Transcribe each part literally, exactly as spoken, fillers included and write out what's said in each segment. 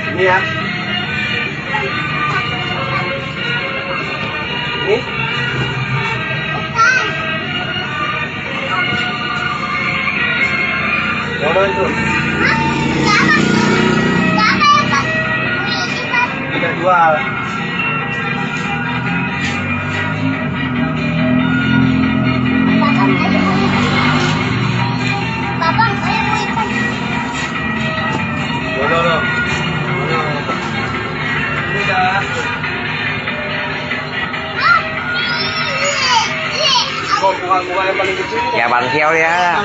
Ini ya. Ini. Berapa itu? Ada dua. Dua, dua, dua. Ini dah. Yang paling kecil ya.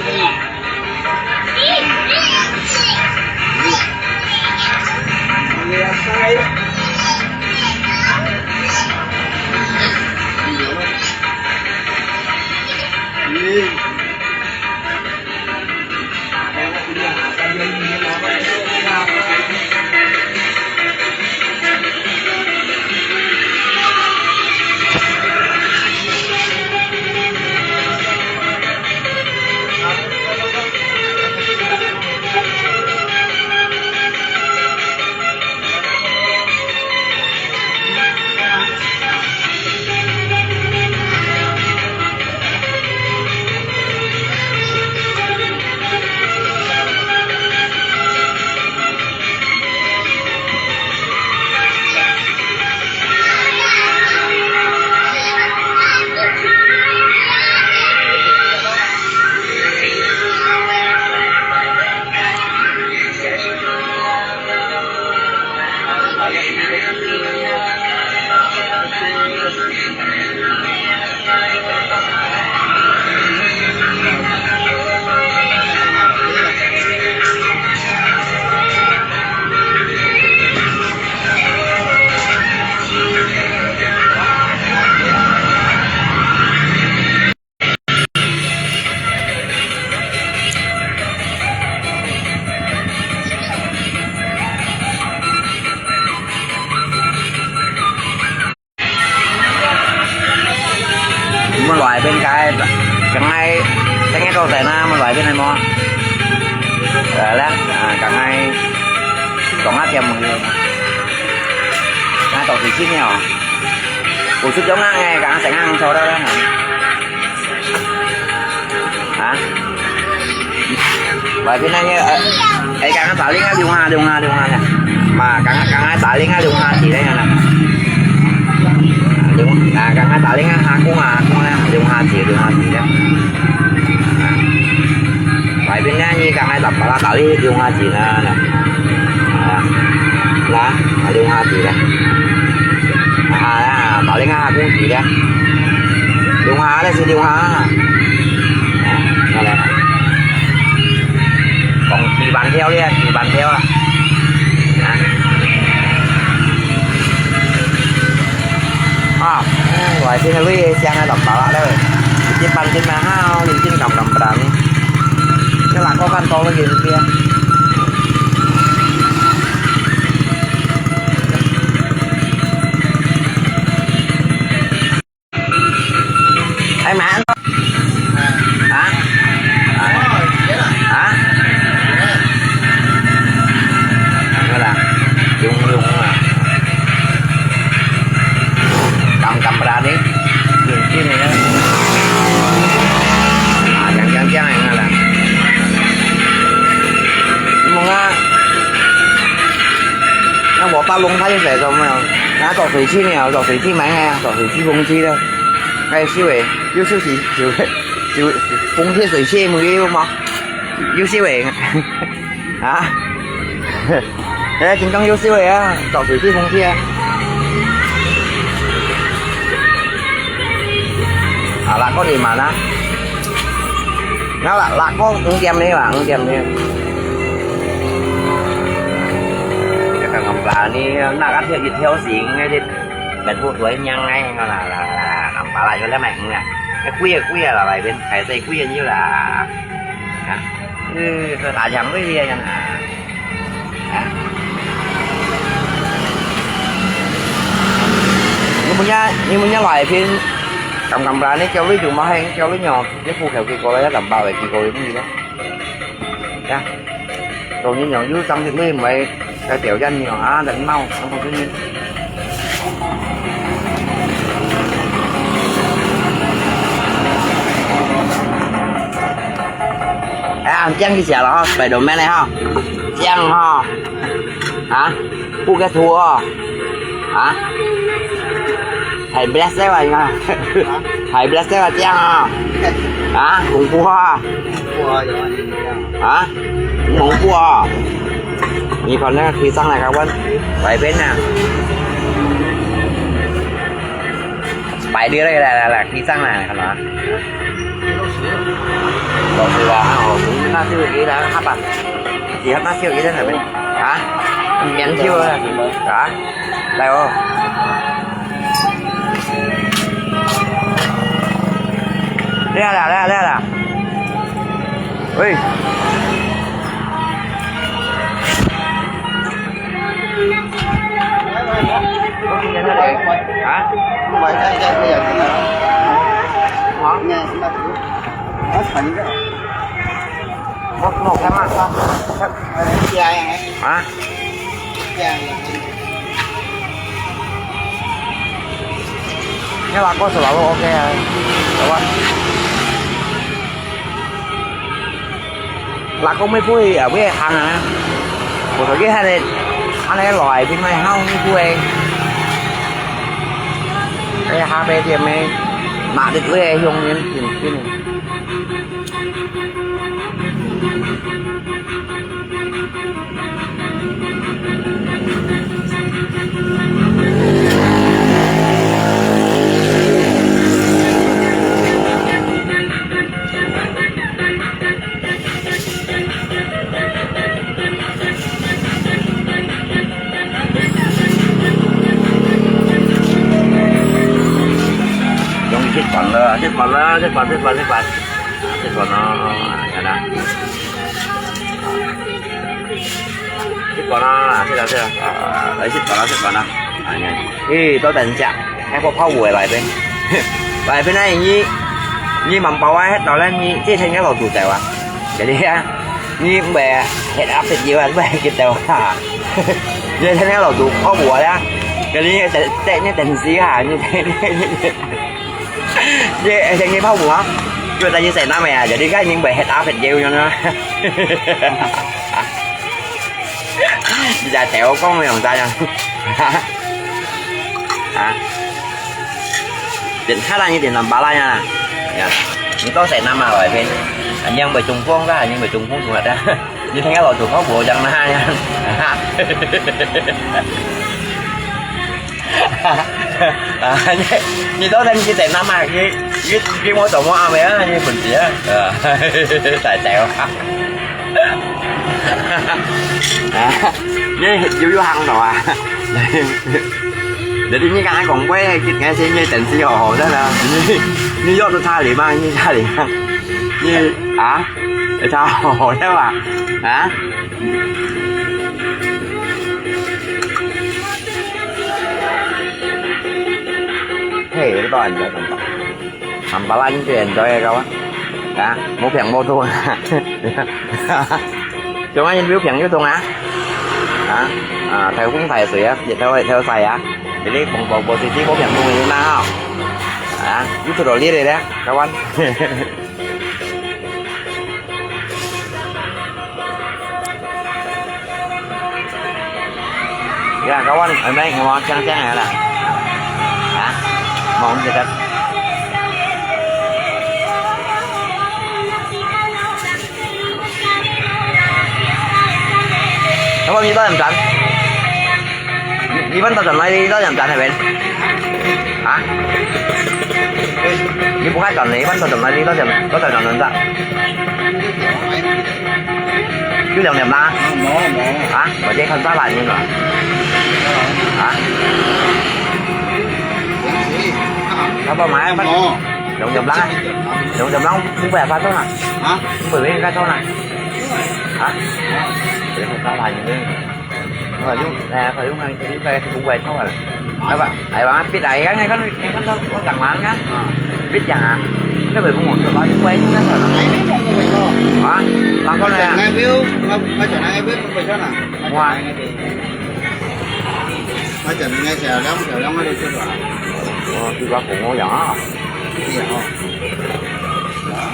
Mun lòi bên cái, cái ngay, cái ngay cầu tải na, mun lòi bên này mò. Ờ, lẽ, à, cái ngay, tổng áp chém một người. Ngay tổng thủy sinh nhau. Ủa, chút giống ngay, cái ngay sánh ngang sau đó đó hả? Hả? Và cái này, ờ, ấy, cái ngay tả linh á, điều hòa, điều hòa, điều hòa nè. Mà cái, cái ngay tả linh á, điều hòa chỉ đây nè. Điều, à, cái ngay tả linh á, hà cũng à, cũng là điều hòa chỉ, điều hòa chỉ đấy. Và bên này như cái ngay tả, tả linh, điều hòa chỉ là, là, là, là điều hòa chỉ đấy. À, tả linh á, hà cũng chỉ đấy. Điều hòa đây, sự điều hòa. Đó là còn kỳ bản theo đi, kỳ bản theo à. Hả? À, ngoài trên là lui sang là đọc bảo đó. Trên bàn trên mà ha, lên trên cầm cầm bàn. Cái là có căn to nó gì kia. Ai mà ăn. Hả? Hả? Hả? Hả? Đúng là. Đúng, đúng là. Cầm, cầm ra đi. Nhìn kia này á. À, chang, chang, chang này là. Đúng không á? Nó bỏ tao lông thấy phải rồi mà. Nó có thủy chi nè, có thủy chi máy nè, có thủy chi bông chi đâu. Cái siêu ấy, yêu siêu gì, siêu, siêu, bông chi thủy chi mà yêu mà. Yêu siêu ấy. Hả? Ê, chính trong yêu siêu ấy á, có thủy chi bông chi á. À, là có gì mà nó. Nó là, là có ứng tiêm đi mà, ứng tiêm đi. Cái thằng ngọc là đi, nó gắt theo dịch theo gì ngay đi. Mẹ thua tuổi nhang ngay, nó là, là, là, ngọc là, là vô lấy mẹ nghe. Cái khuya, khuya là bài bên thầy Tây khuya như là, hả? Ừ, tôi thả nhầm cái gì vậy hả? Hả? Punya, ni punya lai pin, kam kam berani kau lui cuma heng kau lui nyong, dia pukau kiko ya tambah lagi kau ini lah. Ya, kau ni nyong yu sang di lui mai, kau tiap jan nyong ah dan mau, ang kau ni. 哎，恁靚去食咯吼，Spiderman个吼，靚吼，啊，不个圖哦，啊，太bless了應該，太bless了靚哦，啊，恐怖啊，啊，恐怖啊，你看那个地上那个问，外边呢。 Spider來來來來，地上來，看到啊？老鼠啊，啊，老鼠，那就一个哈巴，你看那就一个那邊啊，很年轻啊，啊，來哦。來啦來啦來啦，喂。 啊？啊？我，我看嘛，啊？你話嗰時話都OK啊，好啊。 Lagu mi pui ya, pui hang ah. Bố thoi ki hane, hane lòi pin mai hao mi pui. Ê, ha pe tiêm mê, mạ đứt lê hiông yến pin pin. Yung sit pan la, sit pan la, sit pan, sit pan, sit pan. Sit pan la, yan na. Sit pan la, sit pan, sit pan. Ah, ay, sit pan la, sit pan la. Ayan. Eh, to tan siya. Ay, po pa uwe lai pen. Lai pen ay, ni, ni mang pa uwe, het to lan, ni, si sen ya lo tu tai wa. Jadi ya, ni mbe, het up sit jiwa, mbe kit tai wa. Ni sen ya lo tu, pa uwe ya. Jadi ni, te, te, ni tan siya, ni, ni, ni, ni. Ye, eh, yang ni pau mua. Yo, ta ye sai na me ya, jadi kan ning bai het a het ye yo na. Ni ja teo kong me yong ta ya. Ha? Điện hát là như điện làm bá lai nha. Ya. Ni to sai na ma bai pen. Anh em bai chung phong ta, anh em bai chung phong chung lật ta. Như thế lo tu kau bo jang na ya. Ni, ni to dan ki te nama ki, ki, ki mo to mo ame a, ni pun tia. Tai tai wa. Ni yu yu hang to a. Jadi ni kan kong kue ki ngai si ni dan si ho ho da la. Ni, ni yo to cha li ma, ni cha li ma. Ni a, cha ho ho da wa. A? Hey, ito enjoy kan to. Ang pala yung enjoy ka ba? Ha? Mo piang mo to. Yung ayun view piang yung to nga. Ha? Ah, 颱風颱水啊，亦都係睇到晒啊。你啲紅布布士師冇平風嘅啦，啊，呢條路呢嚟咧，kawan。Ya, kawan, ay, may mga kiyang-kiyang, ala. Ha? Mga kiyang. Kawan, dito yung dyan. Iban to dyan, may dito yung dyan, heaven. Ha? Di bukan dyan, iban to dyan, may dito dyan, to dyan, dyan, dyan. Chú dòng nhập mà. Mỏ, mỏ. Hả? Mà dây không có bài như rồi. Hả? Sao bao mà em bắt? Mỏ. Dòng nhập lắm. Dòng nhập lắm, không phải phát thôi hả? Hả? Không phải bên cái thôi hả? Hả? Để không có bài như thế. Phải đúng, à, phải đúng, phải đúng, phải đúng, phải thôi à. Ai ba, ai ba, biết ai, ngay con, ngay con đâu có thằng máng á. Biết chẳng à. Cái phải cũng một cái bao nhiêu quay, nó sao là ai biết không có phải lo. Hả? Bằng con này à? Ngay phiếu, mà, mà chẳng ai biết không phải sao nào. Mà chẳng ai ngay thì. Mà chẳng ai ngay thì lắm, thì lắm nó đi chứ là. Ủa, tôi qua cũng ngồi đó. Cái gì hả? Đó.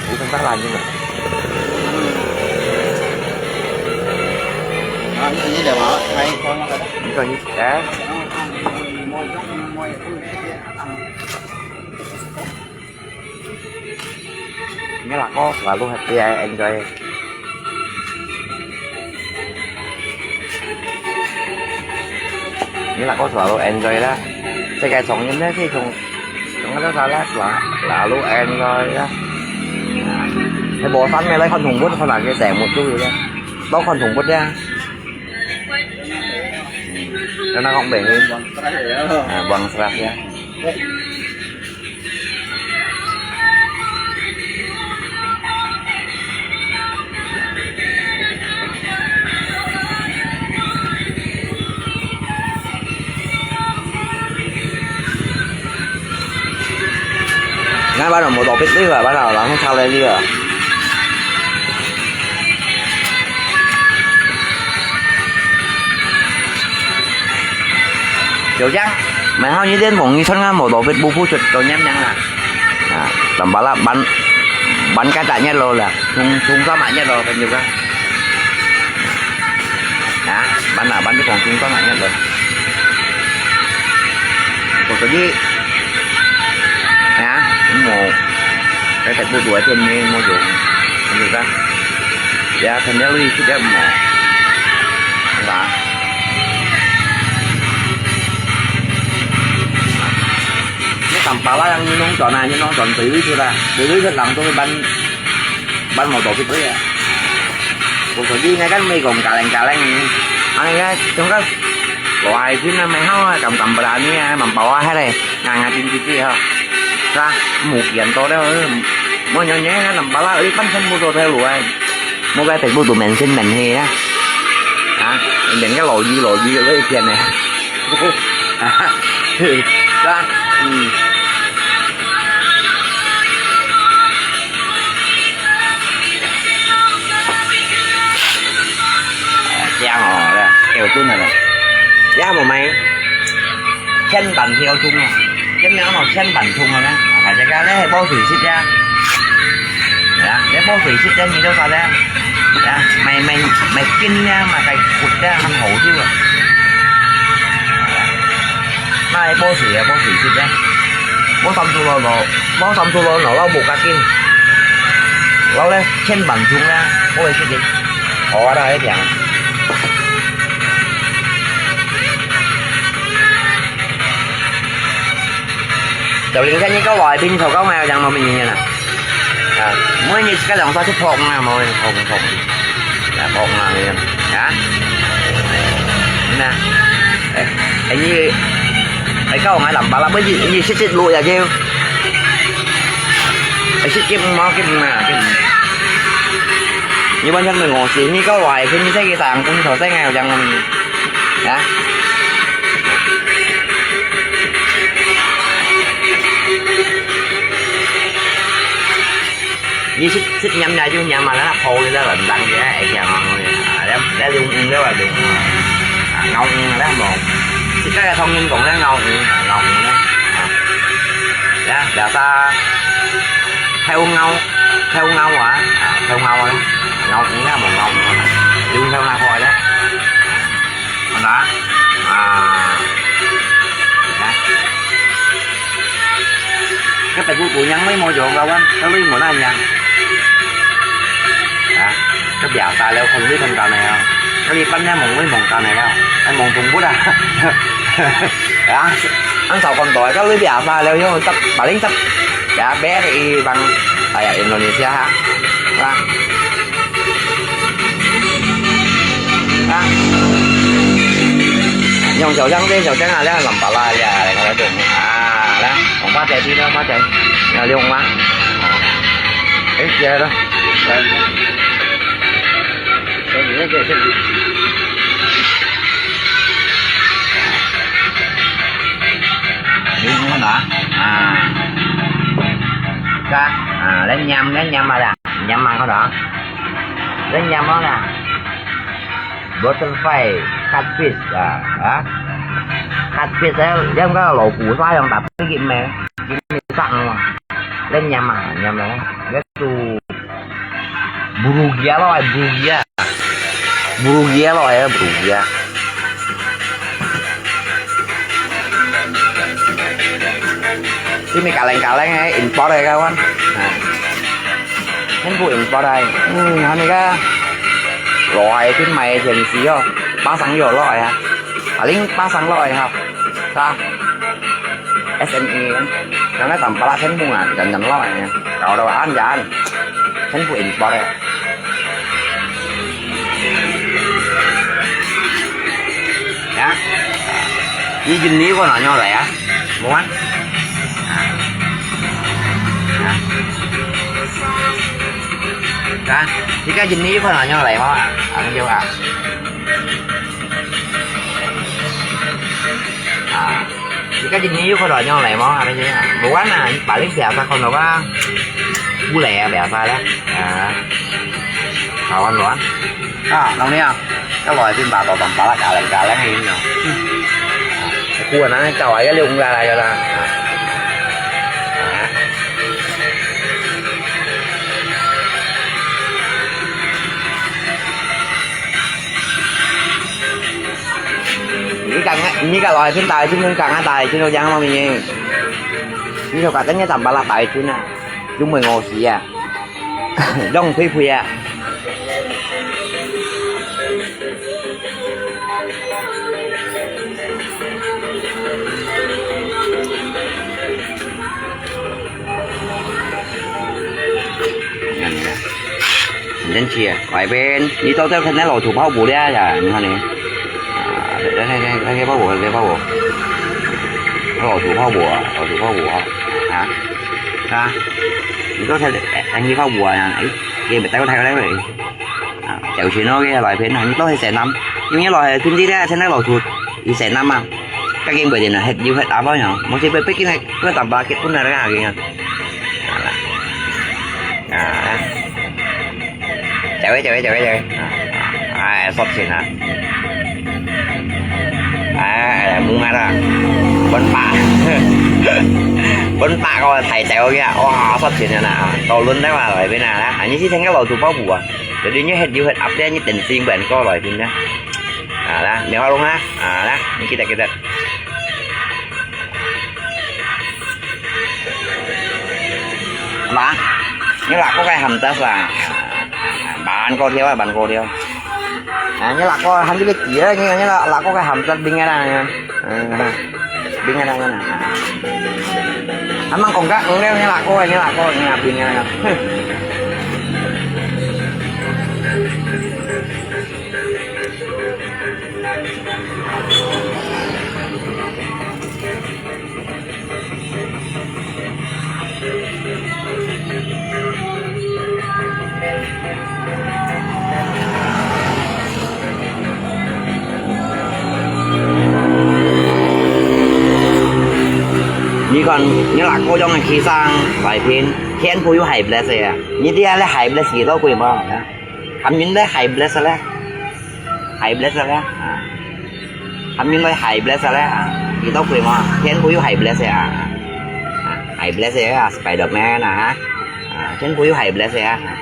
Cũng không tác là như vậy. Ini dah, Pak. Hai, kau nak kata? Ini kau ni, eh? Ini lah kau selalu happy, eh, enjoy. Ini lah kau selalu enjoy lah. Saya kayak song ni dah sih, song, song ada salah, sel-, selalu enjoy lah. Saya bosan ni lah, kan Trung Quốc, kan lagi saya mutu ya. Tahu kan Trung Quốc ya? Karena kong bèn. À, bằng srah ya. Ngay bắt đầu một tổ bếp đi rồi, bắt đầu là không sao lên đi rồi. Tiểu Giang, mày hao như đến phòng nghi sân ngăn một tổ bếp bu phu chuột tổ nhắm nhắm à. À, tầm bá là bắn, bắn cái tại nhất rồi là, thùng, thùng sao mà nhất rồi, cần nhiều cái. Hả? Bắn là bắn cái phòng thùng sao mà nhất rồi. Còn cái gì? Hả? Cũng một cái tại bu đuổi thêm nên mua dùng. Không được đó. Dạ, thành ra lui thích em mà. Không phải. Cái tầm bá là như nông tròn này, như nông tròn tưới thôi là. Tưới thôi làm tôi bắn, bắn một tổ cái tưới à. Cuộc sống đi ngay cái mày còn cả lành cả lành. Anh nghe, chúng ta có ai chứ mà mày hao, cầm cầm bả ni, mà bảo ai hay đây. Ngà ngà tin tin tin ha. Sa, mù kiên to đó. Mua nhỏ nhẹ ha, làm bả la, ơi, bắn sân mua đồ theo lùa. Mua cái Facebook tụi mình xin mình hi á. Hả? Mình cái lỗi gì, lỗi gì, lỗi ý kiến này. Sa, ừ. Giang hồ đó, kêu tôi này là. Giá mà mày. Chén bánh thiêu chung à. Chén nó mà chén bánh chung rồi đó. Phải cho cái đấy, bao thủy xích ra. Đó, để bao thủy xích ra, nhìn đâu sao ra. Đó, mày, mày, mày kinh nha, mà cái cụt ra, ăn hổ chứ à. Mày bao thủy à, bao thủy xích ra. Bao tăm thu lo nó, bao tăm thu lo nó, lo bột cá kinh. Lo lên, chén bánh chung ra, bao thủy xích đi. Khó ra hết nhỉ. Chào linh cái như có vài pin thầu có mèo chẳng mà mình nhìn nè. À, mỗi như cái dòng sao xếp hộp mà màu hộp hộp. Là hộp mà mình. Hả? Nè. Ê, ê, như, ê, có ngài làm bà làm cái gì, như xích xích lụa vậy chứ. Ê, xích kiếm máu kiếm mà, kiếm. Như bản thân mình ngồi xí, như có vài pin như thế cái tàng cũng thầu thế nào chẳng mà mình. Hả? Yi sit, sit nhắm nhai chú nhắm mà nó phô đi đó là đăng kìa, ai chàng ngon ngon kìa. À, để, để đi uống, để mà đi uống. À, ngầu uống đấy mà. Sit cái thông minh cũng đấy ngầu uống, à, ngầu uống đấy. À. Đó, đó ta theo ngầu, theo ngầu à, à, theo ngầu đấy. Ngầu uống đấy mà ngầu uống. Đi uống theo ngầu thôi đấy. Hả? À. Hả? Cái Facebook của nhắn mấy môi trường đâu á, nó lấy một nó nhắn. Hả? Cái bịa tài leo không biết thông cáo này không? Nó đi bắn nhá mong mấy mong cáo này không? Anh mong Trung Quốc à? Hả? Anh sao còn đòi cái lưới bịa tài leo vô, chắc bà lính chắc. Chả bé thì bằng, à, Indonesia hả? Hả? Hả? Nhông chậu trắng thế, chậu trắng à, chắc làm bà lai à, này, không phải được. À, đó. Không phát chạy đi đó, phát chạy. Là đi không má. Ấy, kia đó. Đấy. Đấy, đấy, đấy, đấy. 啊，啊，該，啊，來念，來念啊啦，念啊，看到啊，來念啊啦。Butterfly, catfish, 啊，啊，catfish，哎，像該老虎沙樣，tapi gini，gini besar啊，來念啊，念啊，該就 Brugia lo, ai, brugia. Brugia lo, ai, brugia. Ini kaleng-kaleng, eh, impor, eh, kawan. Nah. Ini bu impor, ai. Hmm, ini ka. Lo, ai, itu mai sensi, yo. Pasang yo, lo, ai, ha. Paling pasang lo, ai, ha. Sa. S M E kan. Karena tampala sembung ah, jangan lo, ai. Kalau ada an, jangan. Kan bu impor, eh. Ya. Ini jenis kok nanya lah ya. Bukan? Nah. Nah. Nah, jika jenis kok nanya lah ya, mau ah? Ang jawab ah. Ah. Jika jenis kok nanya lah ya, mau? Ada je. Bukan ah, paling biasa kok apa? Bule ya biasa lah. Ah. Kawan lo ah. 啊，老娘，該來先把到當巴拉加零加零个樣。嗯。啊，顧人家搞啊，要用來來个啦。啊。啊。你講啊，你講來先帶先，你講啊，帶先，我講麼个？你就講真个當巴拉帶先啊，又毋會餓死啊。 讓推推啊。你看，你看，很神奇啊！外邊，你到這可能老土炮布了呀，你看呢？ 啊，來，來，來，來，來，幫我，來，幫我。老土炮布啊，老土炮布啊，啊，啊，你剛才，哎，哎，你炮布啊，哎，你帶我睇過來喂。啊，有錢咯，个來片啊，你都係細男，因為來係天地咧，現在老土，你細男啊，究竟佢哋係有係阿婆樣，冇事，不，不，今日，今日打八結婚啦，你看，啊，啊。 走嘅，走嘅，走嘅，走嘅。哎，索錢啊！哎，冇乜啦，分八，分八个提走个，哇，索錢啊！到輪到啊，來邊啊？啊，你是聽个老土炮布啊？Jadi你係有係update，你等新聞過來邊啊？啊啦，你好弄啊？啊啦，你記得記得。 Nah, ini lako kayak hamtas lah. Ban ko dia, ban ko dia. Nah, ini lako han juga dia, ini, ini la-, lako kayak hamtas bingaran ya. Hmm, bingaran ya. Amang kongkak, ini lako, ini lako, ini bingaran.你看，你那个樣个地上，外边，全部有high blood啊！你这样个high blood几多贵嘛？ Hamin lai high blood sala. High blood sala. Ha. Hamin lai high blood sala. Ha. Ito kuwi mo, ken kuyu high blood sa. Ha. High blood sa, ha. Spider-Man, ha. Ha. Ken kuyu high blood sa. Ha.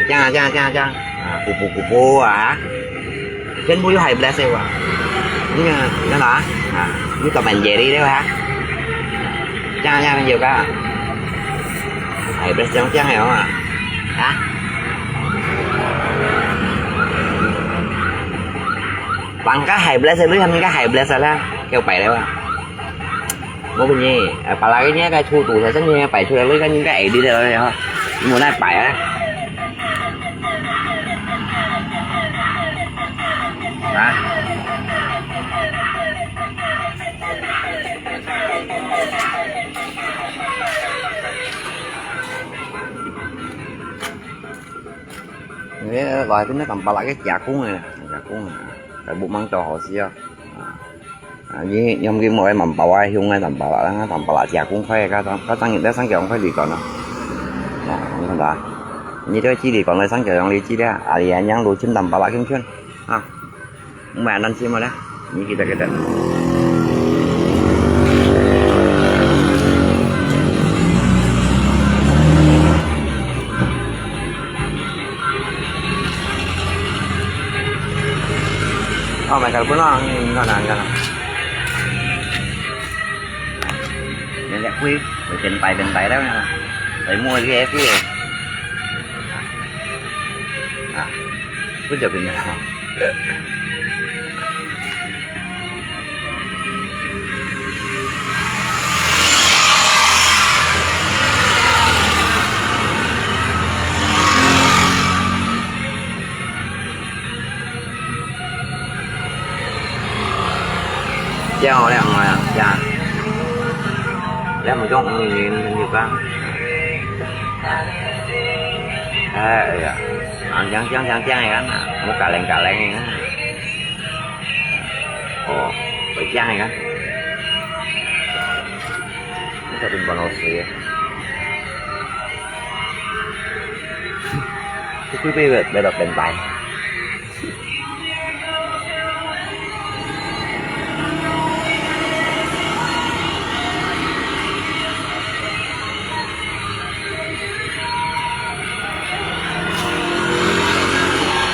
Chang, chang, chang, chang. Ha. Kupu, kupu, ha. Ken kuyu high blood sa wa. Ini, ini lah. Ha. Ini Tom and Jerry deh, ha. Chang, chang, chang, chang. High blood chang, chang, ya, ha. Ha. Bang ka high blood sa, lui ham ka high blood sa la. Kêu pai leo ah. Mo ko ni, eh, pala ke ni ka chu tu sa sen ni pai chu lui ka ni ka ai di de ha. Mo na pai ah. Ha. Ini, wah, itu ni tampak lagi jagung ya, jagung. Kayak bu mang tau hau sia. 啊，你用佢無愛慢包啊，香个淡薄啦，淡薄啦，加工快个，加上加上你在上交快旅馆咯。啊，你看到啊？你這个距離講到上交用旅距離啊，啊，你還讓路程淡薄啦，圈圈啊，毋係難行个咧，你記得記得。哦，買个不啦，你看看你看看。 Yang lihat kui, pen pai pen pai dah. Pai mua lagi aku. Ah, aku jawab ni. 這樣好靚啊，這樣。這樣毋中五元，很有吧？哎呀，啊，靚靚靚靚个啊，莫加冷加冷个啊。哦，會靚个啊。這個真蠻好食个。這貴貴个，買到變大。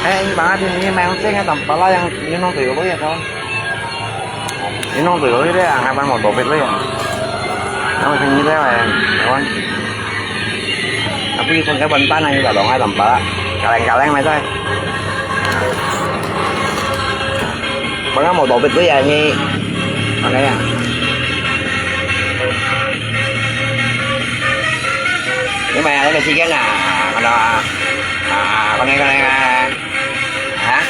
Eh, ini banget ini, ini memang sih, nggak tampak lah yang ini nong tuyul ya, kawan. Ini nong tuyul itu ya, kapan mau dompet lu ya? Yang sini itu ya, kawan. Tapi pun kapan tanah ini, kalau nggak tampak, kaleng-kaleng macam. Bang, mau dompet lu ya, ini. Makanya. Ini mah ada kesikian lah. Kalau, ah, kena, kena, hả?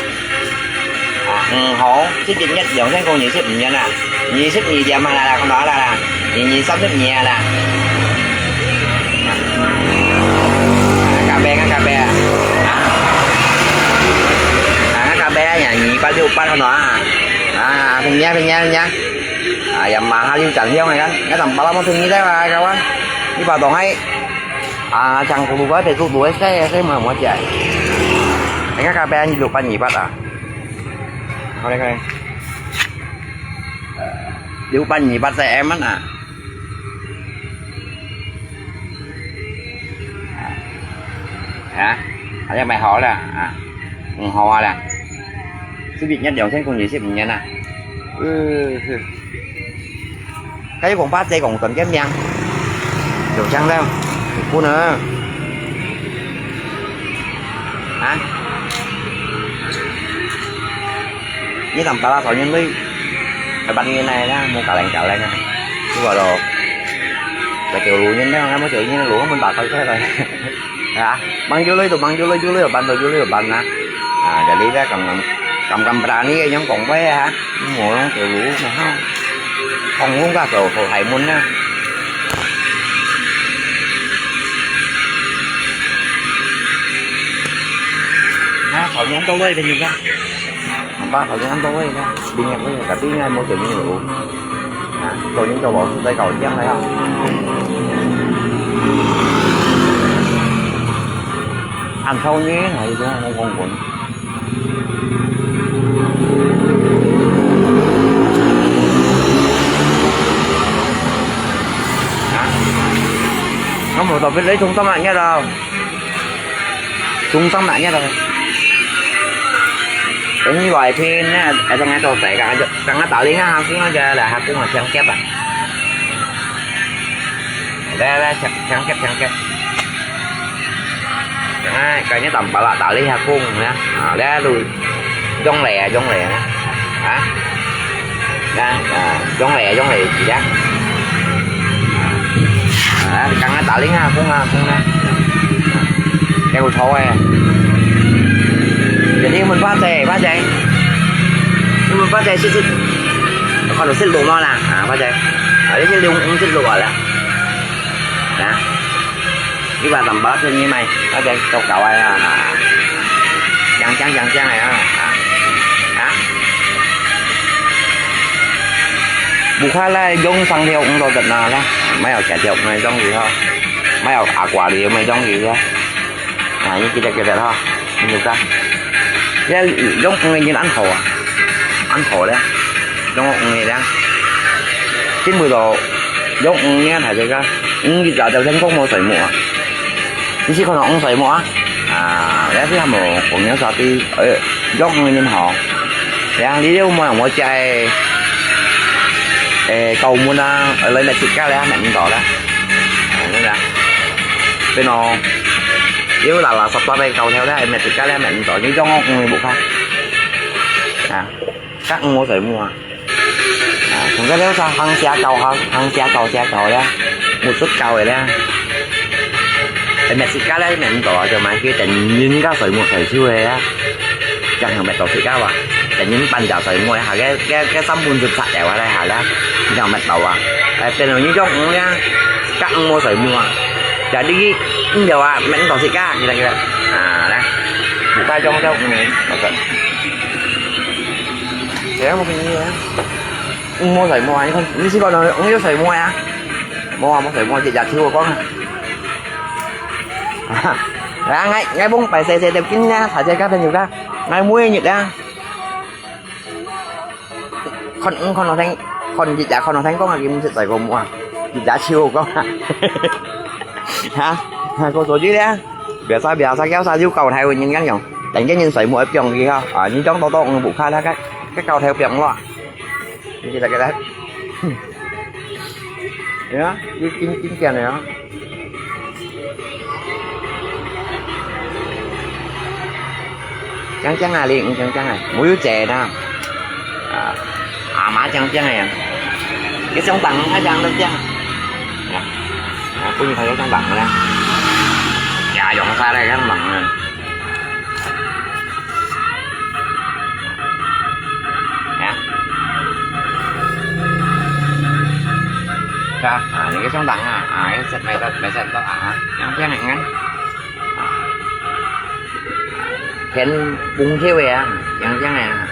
À, ừ, hổ, xếp chín nhất, dòng sáng cô nhị xếp nhị nè. Nhị xếp nhị điểm mà là, là không đó là, là. Nhị, nhị sắp xếp nhị là. À, cà phê, cà phê. À. À, cà phê nhỉ, nhị ba六ba không đó à. À, phê nhá, phê nhá, phê nhá. À, yam mà ha liu chang hiong này kan. Cái tầm ba lăm thùng như thế mà, các bạn. Đi vào tổng ấy. À, chang của bố phải tụt đuổi xe, xe mà mua chạy. Anh các cà phê nhị lục ba nhị bắt à. Thôi đây, thôi đây. Liu ba nhị bắt xe em mất à. Hả? Anh em mày hỏi là, à, ừ, hỏi là. Xếp vị nhất dòng sáng cô nhị xếp vị nhất à. Ừ, ừ. Cái cũng phát xe cũng tuần cái miệng. Dòng sáng đâu? Cô nữa. Hả? Ini tầm ba la sáu nhân lý. Phải bắt như này nha, mua cả lành cả lành nha. Chú bảo đồ. Phải tiểu lũ nhân đấy, mua tiểu nhân lũ, mình bảo coi coi rồi. Hả? Bằng du lịch tụi, bằng du lịch, du lịch ở bàn, tụi du lịch ở bàn nè. À, giờ đi ra cầm, cầm, cầm, cầm, bà đi, nhóm cộng với hả? Mua nó tiểu lũ mà không. Không uống cả sổ, sổ thải môn nha. Hả? Khỏi nhắn tôi với, bên mình ra. Ba khỏi ăn tôi nha, đi nhậu với cả tí ngay mua chuyện như vậy. Hả? Tôi những châu bò tay cầu chén này không? Ăn sâu nhé, này tôi không không quên. Hả? Không một tàu biết lấy thùng tấm lạnh nha đâu. Chúng sắm lại nhất rồi. Cái như vậy thì nè, ở trong cái tàu tải cả, trong cái tàu đi ha, cũng là, là, cũng là xem kép à. Đây, đây, xem, xem kép, xem kép. Đấy, cái như tầm bảo là tàu đi ha, cũng nè. À, đây, lùi. Dòng lẻ, dòng lẻ nè. Hả? Đó, à, dòng lẻ, dòng lẻ gì đó. À, căng nó tạo lý ha, cũng, à, cũng, à. Cái hụt hổ này. Jadi mình phát xe, phát xe. Mình phát xe xích xích. Còn được xích lụa mà là, à, phát xe. Ở đây xích lụa, cũng xích lụa là. Đó. Đi vào tầm bớt như này, có thể câu cậu ai à. Chăng chăng chăng chăng này à. Hả? Buka lai yong sang條五到得那啦，買有幾條買中意哈，買有阿瓜的買中意哈。啊，你記得記得哈，你有看。這用五个人恁好啊，恁好咧，用五个咧。真不到用五个大家个，五日早就成功無睡目啊。你是看到五睡目啊？ 啊，這係無朋友說的，呃，約五人吼。這樣你又無無在，誒，高門啊，呃，來買自家咧，買毋到咧。啊，真个。變咯，又垃垃圾圾个高頭咧，買自家咧，買毋到，你約五人無看。啊，該五無睡目啊。 啊，從該條上行下搞，行，行下搞，下搞咧，無出搞个咧。誒，買自家咧，買毋到啊，就買去等人家睡目睡手个啊。正行買到自家哇，等人半夜睡目一下，該，該，該三本就拆掉啊，來下啦，你就買到啊。誒，等到你中午咧，該五無睡目啊，就你去，你就話買毋到自家，你來，你來。啊，來，五塊鐘就五，OK。 這樣我給你啊。嗯，無睡目啊，你看，你試過了，嗯，有睡目啊？無啊，無睡目，日日跳我講啊。啊，𠊎，𠊎幫擺細細條筋呢，大隻家朋友家，𠊎每日啊。看，嗯，看到天，看日日看到天光啊，佢毋識睡過目啊，日日跳我講啊。哈，哈，過做啲咧。 Biasa-biasa kiau sayu kau Thai人kan yong. Tengken nyen soi mo piong ki ha. Ah, ni dong to to ng bu kha la ka. Ka kau Thai piong lo. Ni kita kita. Ya, ni kin kin kian ya. Chang chang ah, Ling, chang chang ah. Muyu che na. Ah, ama chang chang ah. Cái sông Bằng nó chang nó chang. Nè. Nè, cũng như thấy cái sông Bằng nè. Chà, dọn xa đây sông Bằng nè. Nè. Chà, à, những cái sông Bằng à, à, cái sông này, mấy sông đó à, chang chang này ngắn. Khen bung thiêu ya, yang chang ya.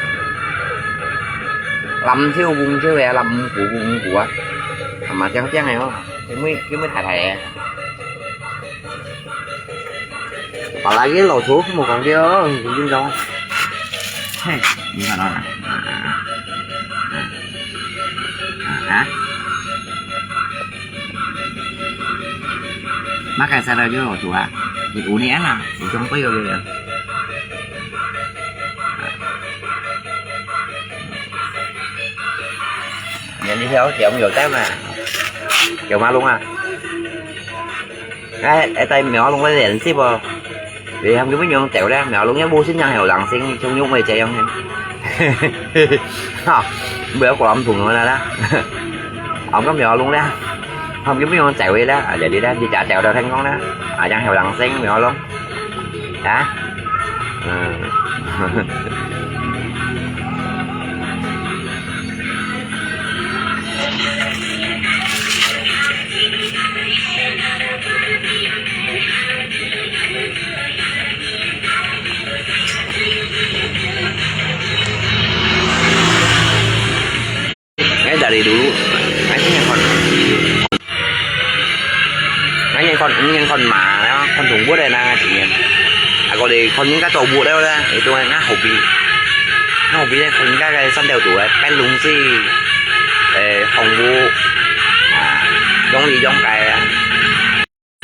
Lam thiêu bung thiêu ya, lam củ bung củ á. Mà chang chang này không? Cái mới, cái mới thải thải ya. Bảo là cái lẩu số một còn kia, cũng kinh dong. Hey, như thế nào nè? Hả? Mắc cái sao đâu chứ hổ thủ hả? Thì ú đi ăn à? Ú trong quay rồi. Nhận đi theo kiểu nhiều tép mà. Kiểu ma lung à? Ai, ai tay méo lung lấy đèn xíp bò. Vì không biết nhung tẻo ra, méo lung nhá bu xíp nhang hẻo lắng xính, chung nhung mày chạy không? Ha, bữa của ông thùng rồi là đó. Ông có méo lung ra. Không biết nhung tẻo đi đó, à, để đi đó, đi trả tẻo đâu thành công đó. À, nhang hẻo lắng xính méo lung. Hả? Ừ. 哎，dari dulu, 哎，你看，哎，你看，你看馬，然後看動物的那個經驗。啊，我哋看人家做物了咧，你都係恁好比，恁好比咧，看人家个三條肚咧，變龍子，誒，紅布，啊，用力用解啊。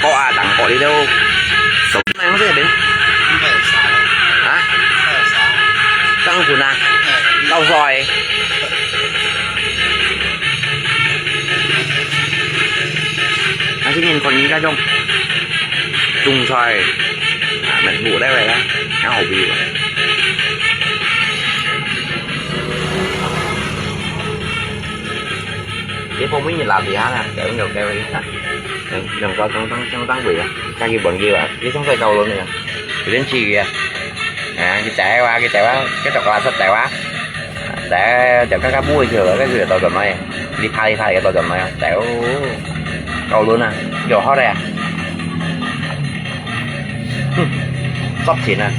Ko a tang ko đi đâu? Sống năng thế bên. Hả? Tăng phun à? Tao soi. Anh xin nhìn con nhìn cái trong. Chung soi. À, mình ngủ đây vậy á. Nó hậu bị. Cái phong mỹ nhìn làm gì hả nè? Để nhiều cái vậy hả? Đừng, đừng có trong, trong, trong tăng quỷ à? Cái gì bận gì à? Cái trong tay cầu luôn nè. Cái đến chi kìa. À, cái té qua, cái té qua, cái chọc là sắp té qua. Té, chọc các, các mũi chưa, cái gì tao chọn này. Đi pha, đi pha, cái tao chọn này. Té, cầu luôn à. Kiểu hot đây à? Sắp chín à?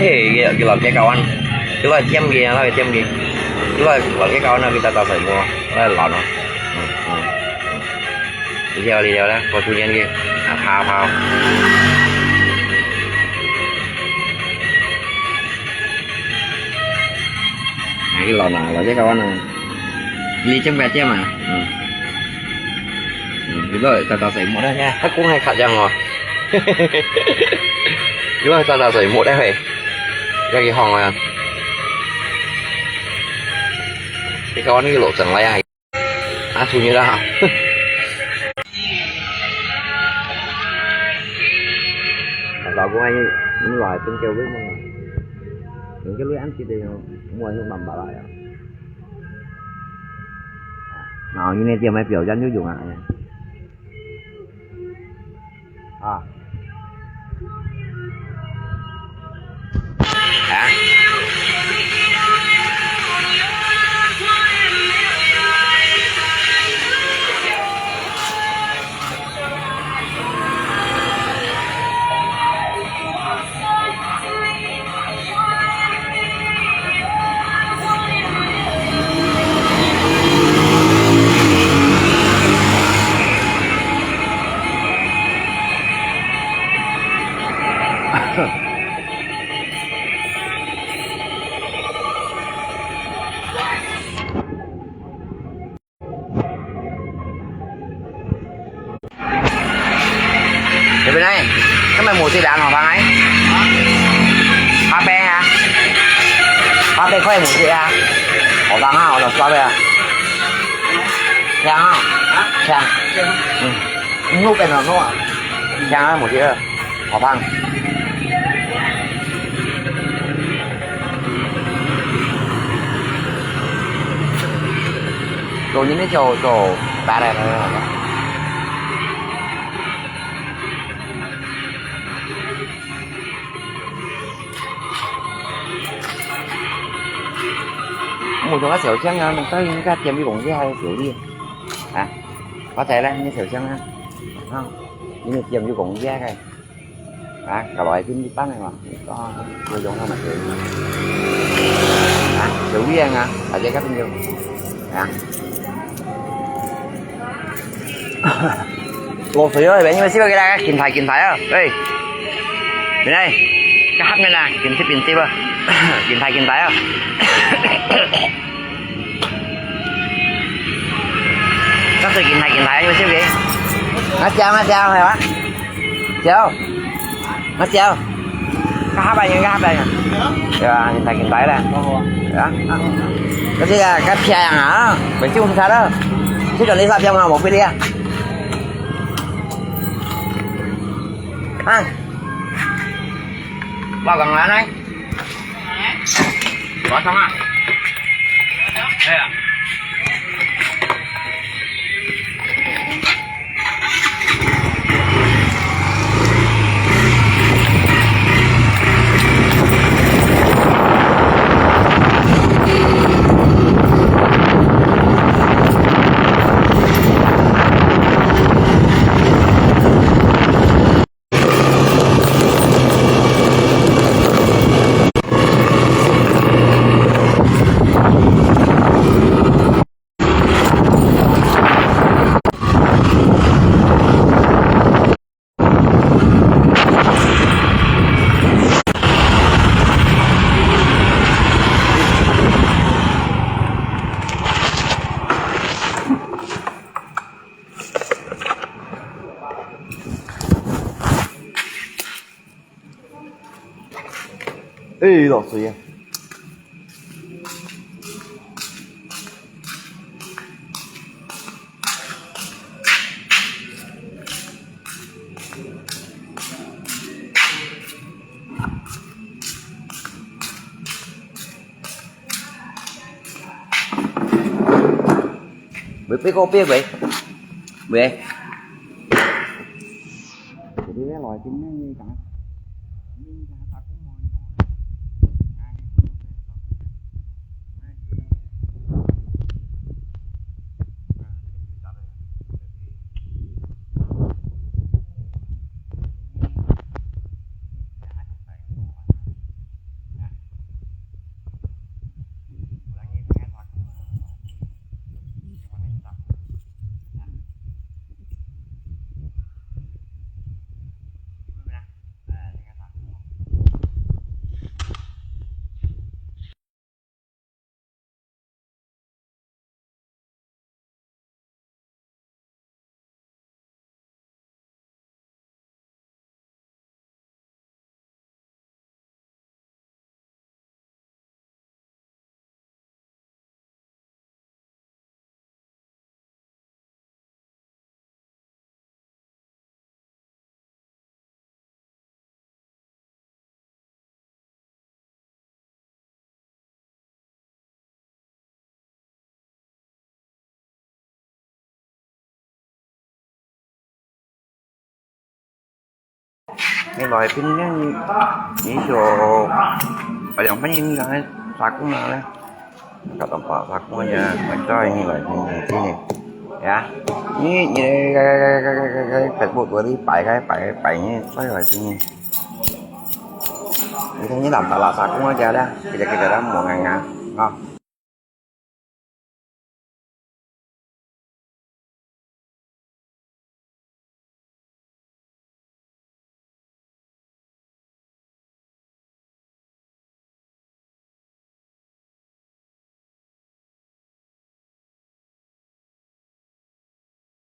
嘿，佢，佢老雞搞完，佢來點佢，佢來點佢，佢來，老雞搞完，佢打打水果，來老了。嗯，嗯，嗯。你聽，你聽咧，我出現佢，啊，啪啪。哎，老了，老雞搞完了。你點不點嘛？嗯。嗯，佢來打打水果咧，佢講還較像哦。佢來打打水果咧，嘿。 這个放啊。你看我那个老整了呀。啊，出去了哈。老公，你，你来真给我问问。你个路俺记得有，我有慢慢来呀。然后你那点买表演就用啊。 啊。啊。這邊呢，今日無食啊，河蚌啊？八百啊？八百塊無食啊？河蚌啊，我都刷了。香啊？香。嗯。路邊的路啊。香啊，無食啊。 好棒。做你那就做白来了。我做个小香啊，到人家店里公司还有手艺啊。发财了，你小香啊，啊，你店里公司个。 啊，搞来听一半个嘛，啊，我用他们学。啊，有厉害啊，大家看没有？啊。落水了，因为这个给大家紧拍紧拍啊，喂。你来，这下面啊，紧接紧接啊，紧拍紧拍啊。 Sắp sửa kín thải, kín thải, nhưng mà siêu kì. Nó chào, nó chào, hay quá. Chào. Nó chào. Có hát bài nha, có hát bài nha. Dạ, kín thải, kín thải là. Dạ. Có gì à, cái pia yang hả? Mình chưa không sao đó. Chứ còn đi sao pia mà một cái đi à. Ăn. Bao gần lá này. Có xong à? Đây à? Ê, lọt xì à. Bê, bê kô bê bê. Bê. Jadi, weh, lòi tin nè, nè, kang. 你來賓呢，你就，哎呀，歡迎你來打工啊咧。Kata tempat aku aja, macam ini lah, ini, ini. Ya. Ni, ni, Facebook tu ni, pai kai, pai, pai ni, saya lah sini. Ini ni lah, tak lah, aku aja lah. Kita, kita dah mau ngang-ngang. Ha.